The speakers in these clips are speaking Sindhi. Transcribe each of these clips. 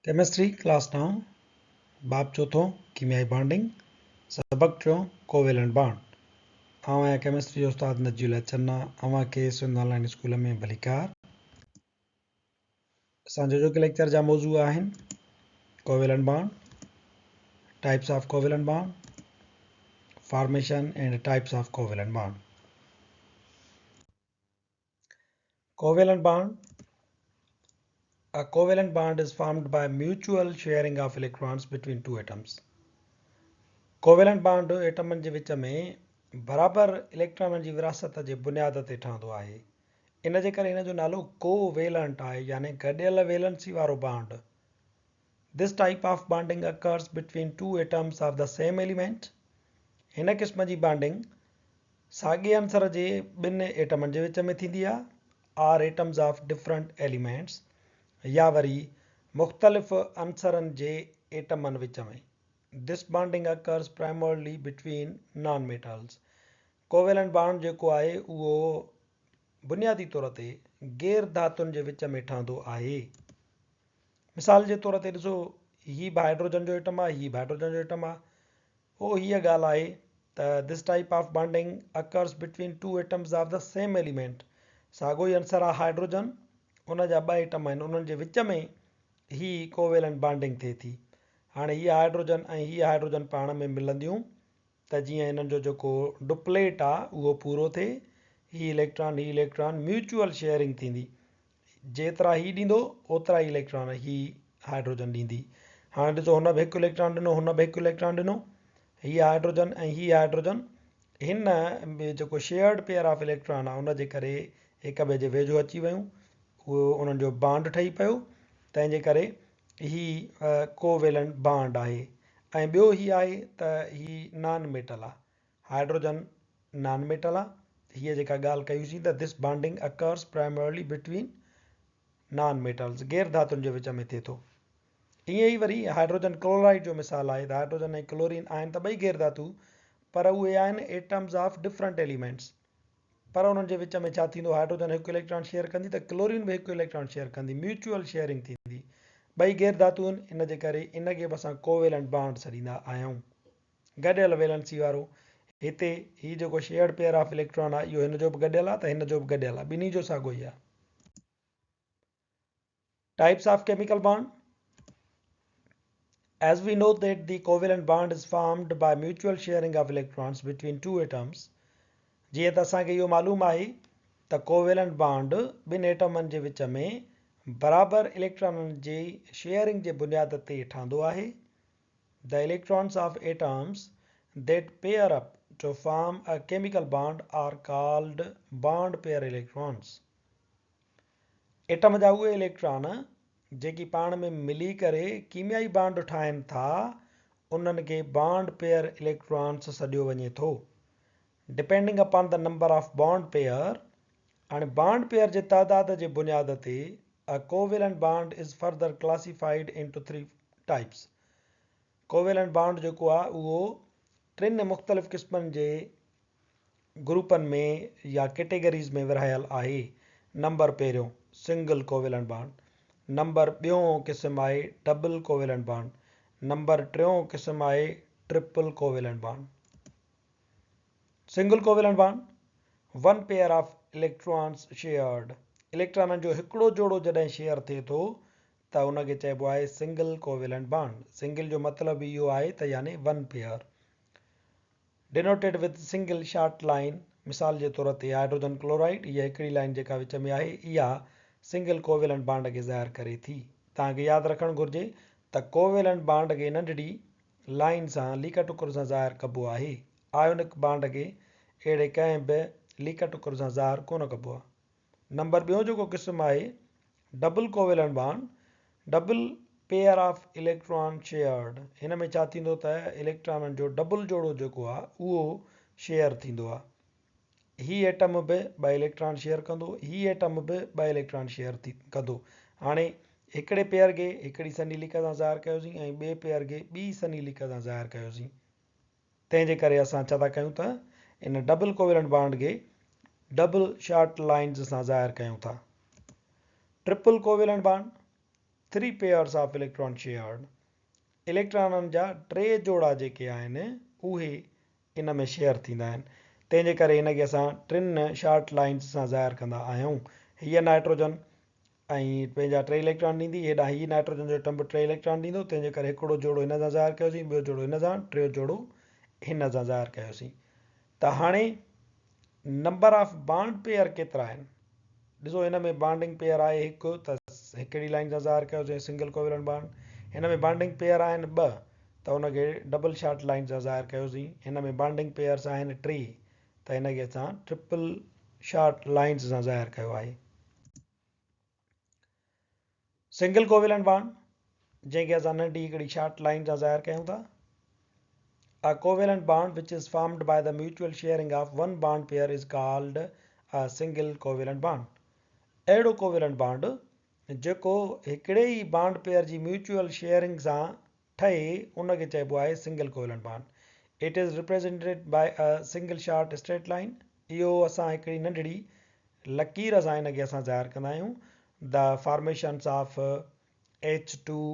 ڪيمسٽري ڪلاس نائون، باب چوٿون، ڪيميائي بانڊنگ، سبق ٽيون، ڪوويلنٽ بانڊ. آئون آهيان ڪيمسٽري جو استاد نجي الله چنا، اوهان کي سنڌ آن لائين اسڪول ۾ ڀليڪار. اسان جو اڄوڪي ليڪچر جا موضوع آهن، covalent bond, types of covalent bond, formation and types of covalent bond. Covalent bond. A covalent bond is formed by mutual sharing of electrons between two atoms. Covalent bond ايٽمن جي وچ ۾ برابر اليڪٽرانن جي ورهاست جي بنياد تي ٺهندو آهي. ان جي ڪري هن جو نالو ڪوويلنٽ آهي يعني گڏيل ويلنسي وارو bond. This type of bonding occurs between two atoms of the same element. هن قسم جي بانڊنگ ساڳئي عنصر جي ٻن ايٽمن جي وچ ۾ ٿيندي آهي، or atoms of different elements، يا وري مختلف عنصرن جي ايٽمن وچ ۾. This bonding occurs primarily between non-metals. Covalent bond جيڪو آهي اهو بنيادي طور تي غير ڌاتن جي وچ ۾ ٺهندو آهي. مثال جي طور تي ڏسو هي به هائڊروجن جو ايٽم آهي، هي به هائڊروجن جو ايٽم آهي. پوء هيء ڳالهه آهي ته This type of bonding occurs between two atoms of the same element ساڳيو ئي عنصر آهي هائڊروجن ان جا ٻه ايٽم آهن انهن جي وچ ۾ هي ڪوويلنٽ بانڊنگ ٿئي ٿي. هاڻي هيء هائڊروجن ۽ هيء هائڊروجن پاڻ ۾ ملنديون ته جيئن هنن جو جيڪو ڊپليٽ آهي اهو پورو ٿئي. هي اليڪٽران هي اليڪٽران ميوچوئل شيئرنگ ٿيندي. جيترا هي ڏيندو اوترا ئي اليڪٽران هي هائڊروجن ڏيندي. هاڻي ڏسو هن به هڪ اليڪٽران ڏنو هن به هڪ اليڪٽران ڏنو. هي هائڊروجن ۽ هي هائڊروجن هن جيڪو شيئرڊ پيئر آف اليڪٽران آهي ان جي ڪري هڪ ٻئي جي ويجهو اچي ويون اهو انهن جو بانڊ ٺهي پيو تنهن جي ڪري هي ڪوويلنٽ بانڊ آهي ۽ ٻيو هي آهي ته هي نان ميٽل آهي هائڊروجن نان ميٽل آ. هيء جيڪا ڳالهه ڪئيسين ته This bonding occurs primarily between non metals غير ڌاتن جي وچ ۾ ٿئي ٿو. ائين ئي وري هائڊروجن ڪلورائيڊ جو مثال آهي ته هائڊروجن ۽ ڪلورين آهن ته ٻئي غير ڌاتو پر اهي آهن atoms of different elements پر انهن جي وچ ۾ ڇا ٿيندو هائڊروجن هڪ اليڪٽران شيئر ڪندي ته ڪلورين به هڪ اليڪٽران شيئر ڪندي ميوچوئل شيئرنگ ٿيندي ٻئي غير ڌاتو آهن ان جي ڪري ان کي به اسان ڪوويلنٽ بانڊ سڏيندا آهيون. گڏيل ويلنسي وارو هتي هي جيڪو شيئرڊ پيئر آف اليڪٽران آهي اهو هن جو به گڏيل آهي ته هن جو به گڏيل آهي ٻنهي جو ساڳيو ئي آهي. Types of chemical bond As we know that the covalent bond is formed by mutual sharing of electrons between two atoms جيئن ته اسان کي اهو معلوم آهي ته ڪوويلنٽ بانڊ ٻن ايٽمن جي وچ ۾ برابر اليڪٽرانن جي شيئرنگ جي بنياد تي ٺهندو آهي The electrons of atoms that pair up to form a chemical bond are called bond pair electrons. Atom جا اهي اليڪٽران جيڪي پاڻ ۾ ملي ڪري ڪيميائي بانڊ ٺاهين ٿا انهن کي بانڊ پيئر اليڪٽرانس سڏيو وڃي ٿو. Depending upon the number of bond pair هاڻي بانڊ پيئر جي تعداد جي بنياد تي A covalent bond is further classified into three types. Covalent bond جيڪو آهي اهو ٽن مختلف قسمن جي گروپن ۾ يا ڪيٽيگريز ۾ ورهايل آهي. نمبر پهريون سنگل ڪوويلنٽ بانڊ، نمبر ٻيون قسم آهي ڊبل ڪوويلنٽ بانڊ، نمبر ٽيون قسم آهي triple covalent bond. Single covalent bond, one pair of electrons shared, اليڪٽرانن جو هڪڙو جوڙو جڏهن شيئر ٿئي ٿو ته ان کي چئبو آهي سنگل ڪوويلنٽ بانڊ. سنگل جو مطلب ئي اهو آهي ته يعني one pair. Denoted with single short line, مثال جي طور تي هائڊروجن ڪلورائيڊ، هيء هڪڙي لائين جيڪا وچ ۾ آهي اها سنگل ڪوويلنٽ بانڊ کي ظاهر ڪري ٿي. توهان کي ياد رکڻ گهرجي ته ڪوويلنٽ بانڊ کي ننڍڙي لائين سان ليڪا ٽڪر سان ظاهر ڪبو آهي. آيونڪ بانڊ کي اهڙي ڪنهن به ليڪا ٽڪر سان ظاهر ڪونه ڪبو آهي. نمبر ٻيون جيڪو قسم آهي double covalent bond, Double pair of electron shared، هن ۾ ڇا ٿيندو ته اليڪٽرانن جو ڊبل جوڙو جيڪو آهي اهو شيئر ٿيندو آهي. هي ايٽم به ٻه اليڪٽران شيئر ڪندو، هي ايٽم به ٻه اليڪٽران شيئر ڪندو. هاڻي هڪڙي پيئر کي هڪڙي سنهي ليڪ سان ظاهر ڪيوسين ۽ ٻئي پيئر کي ٻي سنهي ليڪ سان ظاهر ڪيوسين. تنهن جي ڪري اسان ڇا ٿا ڪيون ته ان ڊبل ڪوويلنٽ بانڊ کي ڊبل شارٽ لائنز سان ظاهر ڪيون ٿا. Triple covalent bond. Three pairs of electron shared اليڪٽرانن جا ٽي جوڙا جيڪي آهن اهي ان ۾ شيئر ٿيندا آهن تنهن جي ڪري ان کي اسان ٽن شارٽ لائنز سان ظاهر ڪندا آهيون. هيء نائٽروجن ۽ پنهنجا ٽي اليڪٽران ڏيندي هيڏانهن هي نائٽروجن جو ائٽم به ٽي اليڪٽران ڏيندو تنهن جي ڪري هڪڙو جوڙو هن سان ظاهر ڪيوسين ٻيو جوڙو هن سان ٽيون جوڙو هن سان ظاهر ڪيوسين ته هاڻي نمبر آف بانڊ پيئر ڪيترا آهن؟ ڏسو هن ۾ بانڊنگ پيئر آهي هڪ ته هڪڙي لائين سان ظاهر ڪيوسين سنگل ڪوويلنٽ بانڊ. هن ۾ بانڊنگ پيئر آهن ٻه ته ان کي ڊبل شارٽ لائين سان ظاهر ڪيوسين. هن ۾ بانڊنگ پيئرس آهن ٽي ته هن کي اسان ٽرپل شارٽ لائينز سان ظاهر ڪيو آهي. سنگل ڪوويلنٽ بانڊ جنهن کي اسان ننڍي هڪڙي شارٽ لائين سان ظاهر ڪيون ٿا. A covalent bond which is formed by the mutual sharing of one bond pair is called a single covalent bond. اهڙو ڪوويلنٽ بانڊ جيڪو هڪڙي ئي بانڊ پيئر جي ميوچوئل شيئرنگ سان ٺهي ان کي چئبو آهي single covalent bond. It is represented by a single short straight line. اهو اسان هڪڙي ننڍڙي لڪير سان ان کي اسان ظاهر ڪندا آهيون. The formations of H two,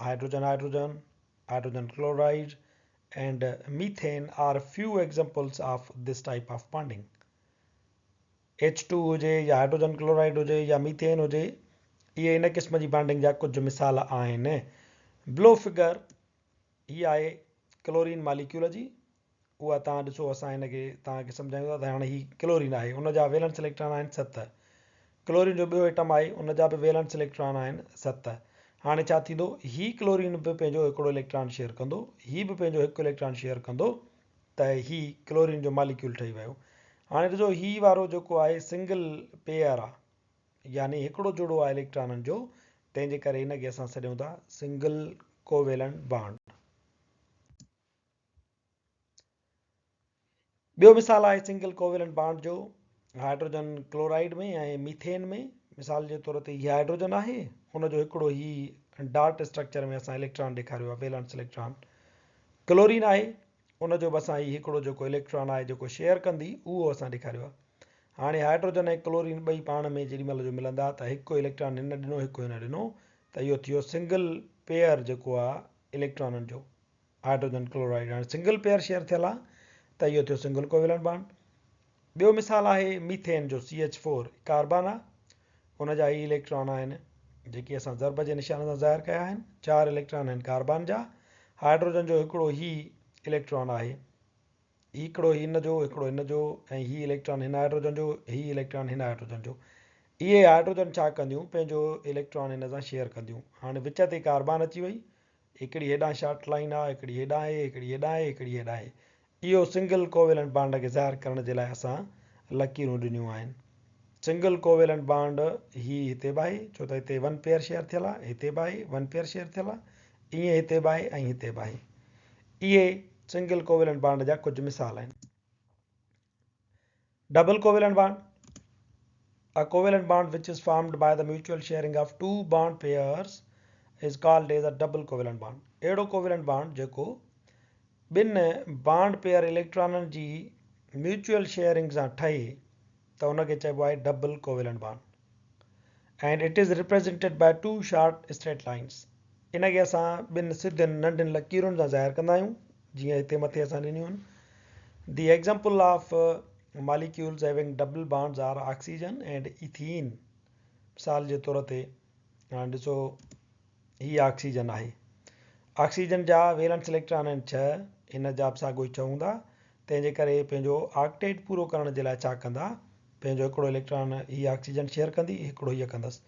hydrogen hydrogen, hydrogen chloride and methane are few examples of this type of bonding. H two هجي يا هائڊروجن ڪلورائيڊ هجي يا ميٿين هجي اهي ان قسم جي بانڊنگ جا ڪجهه مثال آهن. بلو فگر هي آهي ڪلورين ماليڪيول جي اها توهان ڏسو اسان هن کي توهان کي سمجهايون ٿا ته هاڻي هي ڪلورين آهي ان جا ويلنس اليڪٽران آهن ست ڪلورين جو ٻيو ايٽم آهي ان جا به ويلنس اليڪٽران آهن ست هاڻي ڇا ٿيندو هي ڪلورين به پنهنجو هڪڙو اليڪٽران شيئر ڪندو هي به پنهنجو هڪ اليڪٽران شيئر ڪندو ته هي ڪلورين جو ماليڪيول ٺهي ويو. هاڻي ڏسو هي وارو جيڪو آهي سنگل پيئر آ يعني هڪڙو جوڙو آهي اليڪٽرانن جو تنهن جي ڪري هن کي اسان سڏيون ٿا سنگل ڪوويلنٽ بانڊ. ٻيو مثال آهي سنگل ڪوويلنٽ بانڊ جو هائڊروجن ڪلورائيڊ ۾ ۽ ميٿين ۾ مثال جي طور تي هي هائڊروجن آهي ان جو هڪڙو هي ڊاٽ اسٽرڪچر ۾ اسان اليڪٽران ڏيکاريو آهي ويلنس اليڪٽران ڪلورين آهي ان جو به اسان هي هڪڙو جيڪو اليڪٽران آهي جيڪو شيئر ڪندي اهو اسان ڏيکاريو آهي. هاڻي هائڊروجن ۽ ڪلورين ٻئي پاڻ ۾ جيڏي مهل جو ملندا ته هڪ اليڪٽران هن ڏنو هڪ هن ڏنو ته اهو ٿيو سنگل پيئر جيڪو آهي اليڪٽرانن جو هائڊروجن ڪلورائيڊ هاڻي سنگل پيئر شيئر ٿيل آهي ته اهو ٿيو سنگل ڪوويلنٽ بانڊ. ٻيو مثال آهي ميٿين جو سي ايڇ فور ڪاربان آهي ان جا هي اليڪٽران آهن جيڪي اسان ضرب جي نشان سان ظاهر ڪيا آهن چار اليڪٽران آهن ڪاربان جا هائڊروجن جو هڪڙو هي اليڪٽران آهي هڪڙو هن جو هڪڙو هن جو ۽ هي اليڪٽران هن هائڊروجن جو هي اليڪٽران هن هائڊروجن جو اهي هائڊروجن ڇا ڪنديون پنهنجو اليڪٽران هن سان شيئر ڪنديون هاڻي وچ تي ڪاربان اچي وئي هڪڙي هيڏانهن شارٽ لائين آهي هڪڙي هيڏانهن آهي هڪڙي هيڏانهن آهي هڪڙي هيڏانهن آهي اهو سنگل ڪوويلنٽ بانڊ کي ظاهر ڪرڻ جي لاء اسان لڪيرون ڏنيون آهن. سنگل ڪوويلنٽ بانڊ هي هتي به آهي ڇو ته هتي ون پيئر شيئر ٿيل آهي، هتي به آهي ون پيئر شيئر ٿيل آهي، ائين هتي به آهي ۽ هتي به آهي. اهي سنگل ڪوويلنٽ بانڊ جا ڪجهه مثال آهن. Double covalent bond, A covalent bond which is formed by the mutual sharing of two bond pairs is called as a double covalent bond. اهڙو ڪوويلنٽ بانڊ جيڪو ٻن بانڊ پيئر اليڪٽرانن جي ميوچوئل شيئرنگ سان ٺهي ته ان کي چئبو آهي double covalent bond and it is represented by two short straight lines ان کي اسان ٻن سڌين ننڍين لڪيرن سان ظاهر ڪندا آهيون جيئن هتي مٿي اسان ڏنيون آهن the example of molecules having double bonds are oxygen and ethene مثال جي طور تي هاڻي ڏسو هي آڪسيجن آهي. آڪسيجن جا ويلنس اليڪٽران آهن ڇهه، هن جا به ساڳيو ئي ڇهه هوندا، تنهن جي ڪري پنهنجو آڪٽيٽ پورو ڪرڻ جي لاء ڇا ڪندا، پنهنجو هڪڙو اليڪٽران هي آڪسيجن شيئر ڪندي، هڪڙو هيء ڪندس،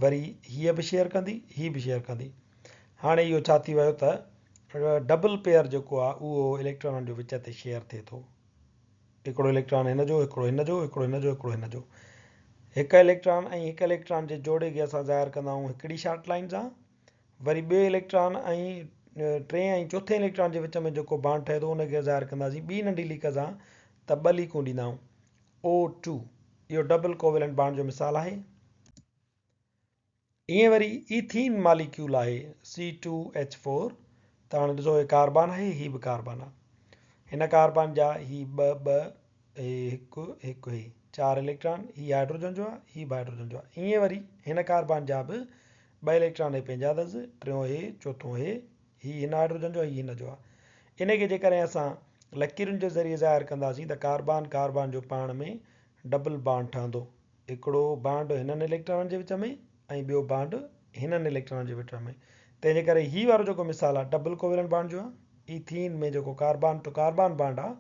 وري هيء به شيئر ڪندي، هي به شيئر ڪندي. هاڻي اهو ڇا ٿي ويو ته ڊبل پيئر جيڪو آهي اهو اليڪٽرانن جو وچ تي شيئر ٿئي ٿو. هڪڙو اليڪٽران هن جو، هڪڙو هن جو، هڪڙو هن جو، هڪڙو هن جو. هڪ اليڪٽران ۽ هڪ اليڪٽران جي جوڙي کي اسان ظاهر ڪندا آهيون هڪڙي شارٽ لائين سان. وري ٻئي اليڪٽران ۽ ٽئين ۽ چوٿين اليڪٽران جي وچ ۾ جيڪو بانڊ ٺهي ٿو ان کي ظاهر ڪنداسين ٻي ننڍي ليڪ سان ته ٻه ليڪون ڏيندا آهيون. او ٽو اهو ڊبل ڪوويلنٽ بانڊ جو مثال آهي. ائين وري ايٿين ماليڪيول آهي سي ٽو ايڇ فور ته هاڻي ڏسو هي ڪاربان آهي هي به ڪاربان آهي هن ڪاربان جا هي ٻه ٻه هي هڪ هڪ هي چار اليڪٽران هي هائڊروجن جو آهي هي به هائڊروجن جو آهي ائين وري هن ڪاربان جا به ٻه اليڪٽران هي پنهنجا اٿس، ٽيون هي، چوٿون هي، هي هن هائيڊروجن جو آهي، هي هن جو آهي. ان کي جيڪڏهن اسان لڪيرن جي ذريعي ظاهر ڪنداسين ته ڪاربان ڪاربان جو پاڻ ۾ ڊبل بانڊ ٺهندو. هڪڙو بانڊ هنن اليڪٽرانن جي وچ ۾ ۽ ٻيو بانڊ هنن اليڪٽرانن جي وچ ۾. تنهن جي ڪري هي وارو جيڪو مثال آهي ڊبل ڪوويلنٽ بانڊ جو آهي. ايٿين ۾ جيڪو ڪاربان ٽو ڪاربان بانڊ آهي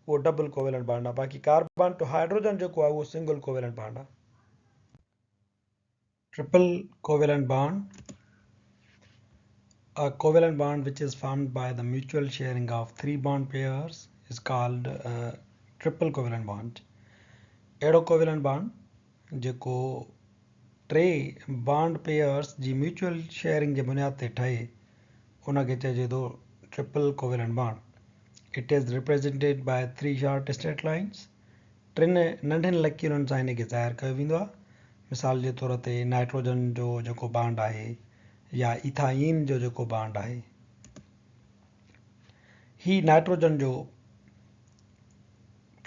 اهو ڊبل ڪوويلنٽ بانڊ آهي. باقي ڪاربان ٽو هائيڊروجن جيڪو آهي اهو سنگل ڪوويلنٽ بانڊ آهي. Triple covalent bond. A covalent bond which is formed by the mutual sharing of three bond pairs is called a triple covalent bond. اهڙو covalent bond جيڪو ٽي بانڊ پيئرس جي ميوچوئل شيئرنگ جي بنياد تي ٺهي ان کي چئجي ٿو triple covalent bond. It is represented by three short straight lines. ٽن ننڍين لڪيرن سان ان کي ظاهر ڪيو ويندو آهي. مثال جي طور تي نائٽروجن جو جيڪو بانڊ آهي يا ايٿائين جو جيڪو بانڊ آهي. هي نائٽروجن جو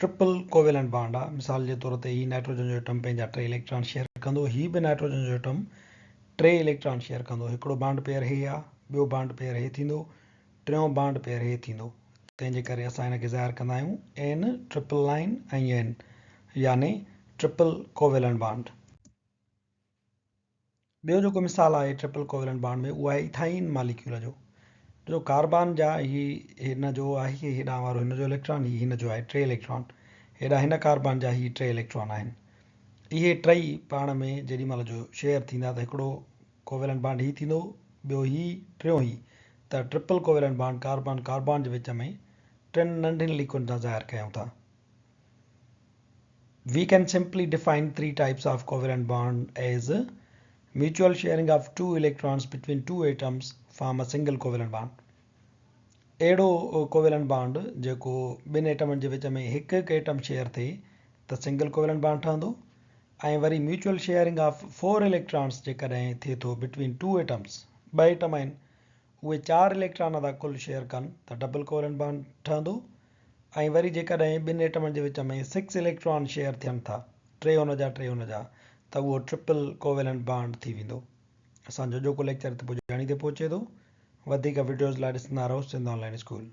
ٽرپل ڪوويلنٽ بانڊ آهي. مثال جي طور تي هي نائٽروجن جو ايٽم پنهنجا ٽي اليڪٽران شيئر ڪندو، هي به نائٽروجن جو ايٽم ٽي اليڪٽران شيئر ڪندو. هڪڙو بانڊ پيئر هي آهي، ٻيو بانڊ پيئر هي ٿيندو، ٽيون بانڊ پيئر هي ٿيندو، تنهن جي ڪري اسان هن کي ظاهر ڪندا آهيون اين ٽرپل لائن ۽ اين يعني ٽرپل ڪوويلنٽ بانڊ. ٻيو جيڪو مثال آهي ٽرپل ڪوويلنٽ بانڊ ۾ اهو آهي ايٿائين ماليڪيول جو، جو ڪاربان جا هي هن جو آهي هيڏانهن وارو هن جو اليڪٽران هي هن جو آهي ٽي اليڪٽران هيڏانهن هن ڪاربان جا هي ٽي اليڪٽران آهن اهي ٽئي پاڻ ۾ جيڏي مهل جو شيئر ٿيندا ته هڪڙو ڪوويلنٽ بانڊ هي ٿيندو ٻيو هي ٽيون هي ته triple covalent bond carbon carbon جي وچ ۾ ٽن ننڍين ليڪن سان ظاهر ڪيون ٿا. We can simply define three types of covalent bond as mutual sharing of two electrons between two atoms form a single covalent bond. اهڙو ڪوويلنٽ بانڊ جيڪو ٻن ايٽمن جي وچ ۾ هڪ هڪ ايٽم شيئر ٿئي ته سنگل ڪوويلنٽ بانڊ ٺهندو ۽ وري mutual sharing of four electrons جيڪڏهن ٿئي ٿو بٽوين ٽو ايٽمز، ٻه ايٽم آهن اهي چار اليڪٽران ادا ڪل شيئر ڪن ته ڊبل ڪوويلنٽ بانڊ ٺهندو ۽ وري جيڪڏهن ٻن ايٽمن جي وچ ۾ سڪس اليڪٽران شيئر ٿين ٿا ٽي ان جا ٽي ان جا ته اهو ٽرپل ڪوويلنٽ بانڊ ٿي ويندو. اسان جو اڄوڪو ليڪچر هتي پڄاڻي تي پهچي ٿو. وڌيڪ وڊيوز لاء ڏسندا رهو سنڌ آن لائين اسڪول.